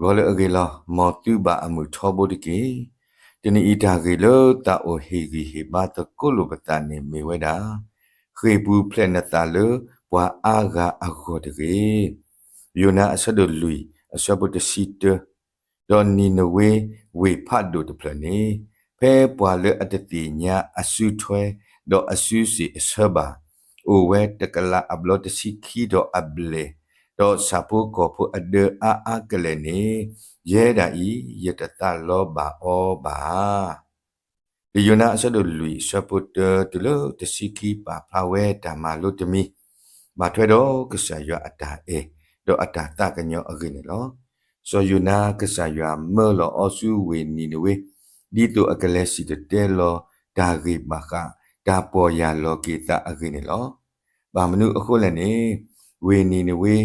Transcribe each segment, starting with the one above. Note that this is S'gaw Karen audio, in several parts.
ဂီၤလၢအဂ့ၤလီၤ. မ်သုဘၣ်အမုာ်ထီဘိတက့ၢ်. တနံၤအံၤတၢ်ဂ့ၢ်လၢသးအိၣ်ဟ့ၣ်ဂံၢ်ဟ့ၣ်ဘါသကိးလိာ်ပသးန့ၣ်မ့ၢ်ဝဲဒၣ်, ဃ့ၢ်ပူၤဖျဲးနသးလၢပှၤအါဂၤအဂီၢ်တဂ့ၤ. ယိၤနါအဆၢဒိၣ်လွံၢ်အဆၢဖိတဆံတၢ, ဒီးနံၤနဝ့ဝ့ၢ်ဖးဒိၣ်တဖျၢၣ်န့ၣ်, ဖဲပှၤလၢအတသ့ၣ်ညါအစုထွဲ, ဒီးအစုစ့ၣ်အဆၢဘၣ်, အိၣ်ဝဲတကလးအဘျီတဆံခံဒီးအဘျဲၣ်, ဒီးဆၣ်ဖိကီၢ်ဖိအဒၢအါအါကလဲာ်န့ၣ်, ယဲဒၣ်အံၤယတသးလီဘၣ်အီၤဘၣ်ဧါ. လံာ်ယိၤနါအဆၢဒိၣ်လွံၢ်အဆၢဖိတၢတုၤလၢတဆံခံပာ်ဖျါဝဲတၢ်မၤလိတမံၤ, ဘၣ်ထွဲဒီးကစၢ်ယွၤအတၢ်အဲၣ်, ဒီးအတၢ်သးကညီၤအဂ့ၢ်န့ၣ်လီၤ. စီၤယိၤနါကစၢ်ယွၤမၢလီၤအီၤဆူဝ့ၢ်နံၤနဝ့, ဒ်သိးအကလဲၤစံၣ်တဲၤတဲလီၤတၢ်ဂ့ၢ်ဘၣ်ဃးတၢ်ပီၢ်ယၢ်လီၤက့ၤသးအဂ့ၢ်န့ၣ်လီၤ. ဘၣ်မနုၤအဃိလဲၣ်န့ၣ်, ဝ့ၢ်နံၤနဝ့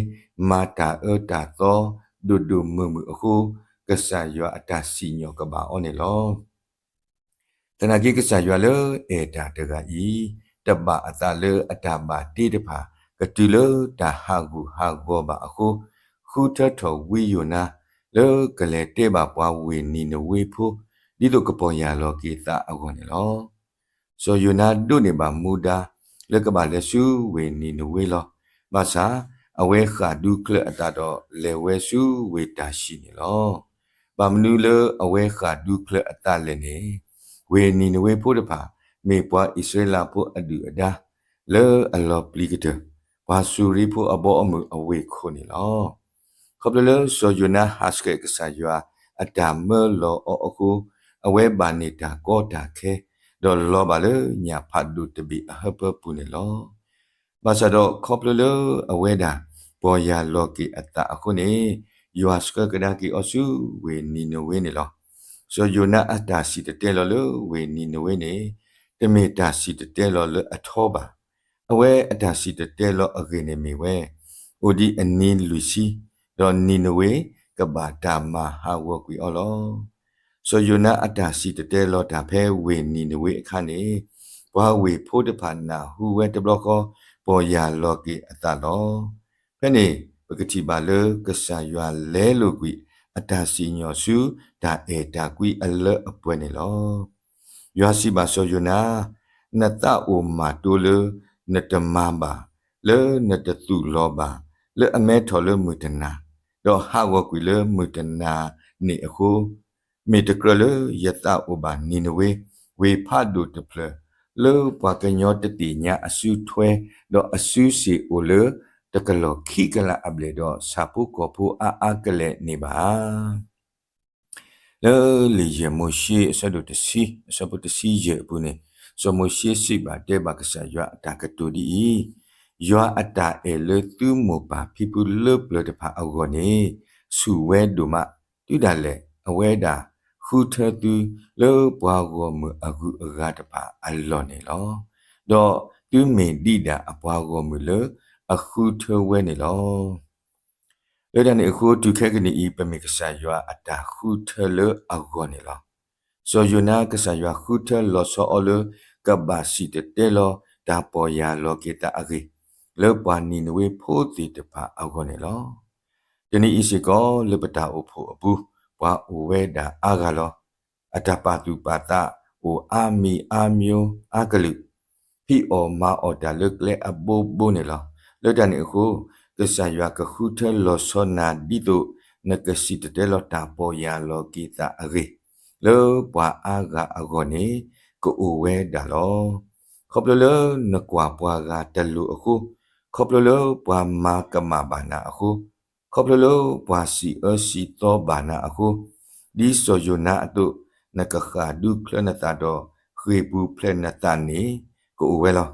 မၤတၢ်အၢတၢ်သီ ဒိၣ်ဒိၣ်မုၢ်မုၢ်အဃိ, ကစၢ်ယွၤအတၢ်စံၣ်ညီၣ်ကဘၣ်အီၤန့ၣ်လီၤ. သနာ်က့ကစၢ်ယွၤလၢအဲၣ်တၢ်တဂၤအံၤ, တဘၣ်အသးလၢအတၢ်ဘၣ်တ့တဖၣ် ကတုၤလၢတၢ်ဟးဂူာ်ဟးဂီၤဘၣ်အဃိ, ဃုထၢထီၣ်ဝံယိၤနါ လၢကလဲၤတဲဘၣ်ပှၤဝ့ၢ်နံၤနဝ့ဖိ, ဒ်သိးကပီၢ်ယၢ်လီၤက့ၤသးအဂီၢ်န့ၣ်လီၤ. စီၤယိၤနါဒိးန့ၢ်ဘၣ်မူဒါ လၢကဘၣ်လဲၤဆူဝ့ၢ်နံၤနဝ့လီၤ. ဘၣ်ဆၣ်, အဝဲဃၣ်ဒူချၢအသးဒီး လဲၤဝဲဆူဝ့ၢ်တၢ်ၡံၣ်န့ၣ်လီၤ. ဘၣ်မနုၤလၢအဝဲဃၣ်ဒူချၢအသးလဲၣ်န့ၣ်, ဝ့ၢ်နံၤနဝ့ဖိတဖၣ် မ့ၢ်ပှၤအံၣ်စရ့လးဖိအဒုၣ်အဒါ လၢအလီၤပျံၤကတၢၢ် ပှၤစူၤရံဖိအဘီအမုၢ်အဝ့ၢ်ခိၣ်န့ၣ်လီၤ. ခီဖျိလၢစီၤယိၤနါဟးဆှဲးကစၢ်ယွၤအတၢ်မၢလီၤအီၤအဃိ, အဝဲဘၣ်န့ၢ်တၢ်ကီတၢ်ခဲ, ဒီးလီၤဘၣ်လၢညၣ်ဖးဒိၣ်တဘ့ၣ်အဟၢဖၢပူၤန့ၣ်လီၤ. ဘၣ်ဆၣ်ဒီးခီဖျိလၢအဝဲဒၣ် ပီၢ်ယၢ်လီၤက့ၤအသးအဃိန့ၣ်, ယွၤဆှၢကဒါက့ၤအီၤဆူဝ့ၢ်နံၤနဝ့န့ၣ်လီၤ. စီၤယိၤနါအတၢ်စံၣ်တဲၤတဲလီၤလၢဝ့ၢ်နံၤနဝ့န့ၣ်, တမ့ၢ်တၢ်စံၣ်တဲၤတဲလီၤလၢအထီဘၣ်. အဝဲအတၢ်စံၣ်တဲၤတဲလီၤအဂ့ၢ်န့ၣ်မ့ၢ်ဝဲ, အိၣ်ဒံးအနံၤလွံၢ်ဆံ, ဒီးနံၤနဝ့ကဘၣ်တၢ်မၤဟးဂီၤကွံာ်အီၤလီၤ. စီၤယိၤနါအတၢ်စံၣ်တဲၤတဲလီၤတၢ်ဖဲဝ့ၢ်နံၤနဝ့အခါန့ၣ်, ပှၤဝ့ၢ်ဖိတဖၣ်နၢ်ဟူဝဲတဘျီဃီ, ပီၢ်ယၢ်လီၤက့ၤအသးလီၤ. ဖဲန့ၣ်, ပကထံၣ်ဘၣ်လၢကစၢ်ယွၤလဲလိာ်ကွံာ်အတၢ်စံၣ်ညီၣ်ဆူတၢ်အဲၣ်တၢ်ကွံအလၢအပှဲၤန့ၣ်လီၤ. ယွၤစံးဘၣ်စီၤယိၤနါ, နသးအိၣ်မၤတိလၢနတမၤဘၣ်, လၢနတသူၣ်လီၤဘၣ်, လၢအမဲထီၣ်လၢမုၢ်တနၤ, ဒီးဟးဂီၤကွံာ်လၢမုၢ်တနၤန့ၣ်အဃိ, မ့ၢ်တကြၢးလၢယသးအိၣ်ဘၣ်နံၤနဝ့, ဝ့ၢ်ဖးဒိၣ်တဖျၢၣ်, လၢပှၤကညီတသ့ၣ်ညါအစုထွဲ, ဒီးအစုစ့ၣ်အိၣ်လၢတကလီၢ်ခံကလးအဘျဲၣ်ဒီး ဆၣ်ဖိကီၢ်ဖိအါအါကလဲာ်န့ၣ်ဘၣ်. လၢလံာ်ယဲၢ်မိၤၡ့အဆၢဒိၣ်တဆံ, အဆၢဖိတဆံယဲၢ်အပူၤန့ၣ်, စီၤမိၤၡ့စံးဘၣ်တဲဘၣ်ကစၢ်ယွၤအတၢ်ကတိၤဒ်အံၤ, ယွၤအတၢ်အဲၣ်လၢသုမိၢ်ပၢ်ဖံဖုလၢပျၢၤတဖၣ်အဂီၢ်န့ၣ်, ဆူၣ်ဝဲဒိၣ်မး, တုၤဒၣ်လဲာ်အဝဲဒၣ်ဃုထၢသု လၢပှၤဂီၢ်မုၢ်အဂုၤအဂၤတဖၣ်အလီၢ်န့ၣ်လီၤ. ဒီးသုမ့ၢ်ဒံးဒၣ်အပှၤဂီၢ်မုၢ်လၢအဃုထၢဝဲန့ၣ်လီၤ. လၢတၢ်န့ၣ်အဃိ တုၤခဲကနံၣ်အံၤ ပမ့ၢ်ကစၢ်ယွၤအတၢ်ဃုထၢလၢအဂီၢ်န့ၣ်လီၤ. စီၤယိၤနါကစၢ်ယွၤဃုထၢလီၤဆီအီၤလၢ ကဘၣ်စံၣ်တဲၤတဲလီၤတၢ်ပီၢ်ယၢ်လီၤက့ၤသးအဂ့ၢ်, လၢပှၤနံၤနဝ့ဖိသ့ၣ်တဖၣ်အဂီၢ်န့ၣ်လီၤ. တနံၤအံၤစ့ၢ်ကီးလၢပတၢ်အိၣ်ဖှိၣ်အပူၤ ပှၤအိၣ်ဝဲဒၣ်အါဂၤလီၤ. အတၢ်ပာ်သူၣ်ပာ်သးအိၣ်အါမံၤအါမံၤအါကလုာ်, ဖံးအီၣ်မၤအီၣ်တၢ်လၢကျဲအဘိဘိန့ၣ်လီၤ. လၢတၢ်န့ၣ်အဃိ, ကစၢ်ယွၤကဃုထၢလီၤဆီနၤဒ်သိး နကစံၣ်တဲၤတဲလီၤတၢ်ပီၢ်ယၢ်လီၤက့ၤသးအဂ့ၢ်, လၢပှၤအါဂၤအဂီၢ်န့ၣ် ကအိၣ်ဝဲဒၣ်လီၤ. ခီဖျိလၢနကွၢ်ပှၤဂၤတလိၤအဃိ, ခီဖျိလၢပှၤမၤကမၣ်ဘၣ်နၤအဃိ, ခီဖျိလၢပှၤစံးအၢစံးသီဘၣ်နၤအဃိ, ဒ်စီၤယိၤနါအသိး, နကဃၣ်ဒူချၢနသးဒီး ဃ့ၢ်ပူၤဖျဲးနသးန့ၣ် ကအိၣ်ဝဲလီၤ.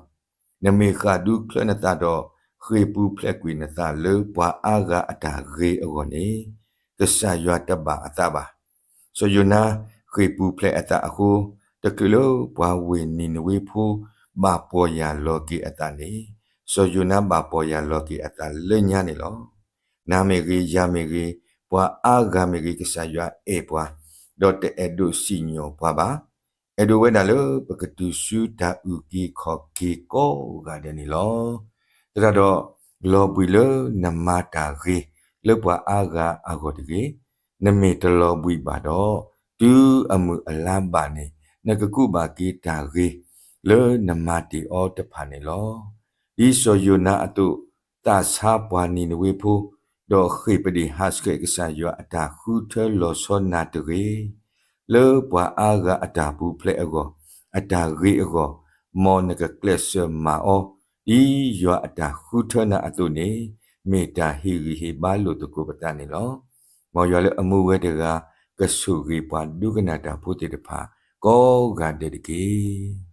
နမ့ၢ်ဃၣ်ဒူချၢနသးဒီး ဃ့ၢ်ပူၤဖျဲးကွံာ်နသးလၢပှၤအါဂၤအတၢ်ဂ့ၤအဂီၢ်န့ၣ်, ကစၢ်ယွၤတဘၣ်အသးဘၣ်. စီၤယိၤနါဃ့ၢ်ပူၤဖျဲးအသးအဃိ, တချုးလၢပှၤဝ့ၢ်နံၤနဝ့ဖိ ဘၣ်ပီၢ်ယၢ်လီၤက့ၤအသးန့ၣ်, စီၤယိၤနါဘၣ်ပီၢ်ယၢ်လီၤက့ၤအသးလၢညါန့ၣ်လီၤ. နၤမ့ၢ်ဂ့ၤ, ယၤမ့ၢ်ဂ့ၤ, ပှၤအါဂၤမ့ၢ်ဂ့ၤ, ကစၢ်ယွၤအဲၣ်ပှၤ, ဒီးတအဲၣ်ဒိးစံၣ်ညီၣ်ပှၤဘၣ်. အဲၣ်ဒိးဝဲဒၣ်လၢပကတုၤဆူတၢ်အုၣ်က့ၤခီၣ်က့ၤကိးဂၤဒဲးန့ၣ်လီၤ. သရၣ်ဒီး, လီၤဘှံးလၢနမၤတၢ်ဂ့ၤလၢပှၤအါဂၤအဂီၢ်တဂ့ၤ. နမ့ၢ်တလီၤဘှံးဘၣ်ဒီး, တုၤအမုၢ်အလါဘၣ်န့ၣ် နကကူးဘၣ်က့ၤတၢ်ဂ့ၤ လၢနမၤတ့ၢ်အီၤတဖၣ်န့ၣ်လီၤ. ဒ်စီၤယိၤနါအသိး, သးဆါပှၤနံၤနဝ့ဖိ, ဒီးဃ့ၢ်ပဒ့ၣ်ဟးဆှဲးကစၢ်ယွၤအတၢ်ဃုထၢလီၤဆီနၤတဂ့ၤ. လၢပှၤအါဂၤအတၢ်ပူၤဖျဲးအဂီၢ်, အတၢ်ဂ့ၤအဂီၢ်, မ်နကကျဲးစၢးမၤအီၤ, ဒ်ယွၤအတၢ်ဃုထၢနၤအသိးန့ၣ်, မ့ၢ်တၢ်ဟ့ၣ်ဂံၢ်ဟ့ၣ်ဘါလိာ်သကိးပသးန့ၣ်လီၤ. မ်ယွၤလၢအမူဝဲတဂၤ, ကဆိၣ်ဂ့ၤပှၤဒိကနၣ်တၢ်ဖိသ့ၣ်တဖၣ် ကိးဂၤဒဲးတက့ၢ်.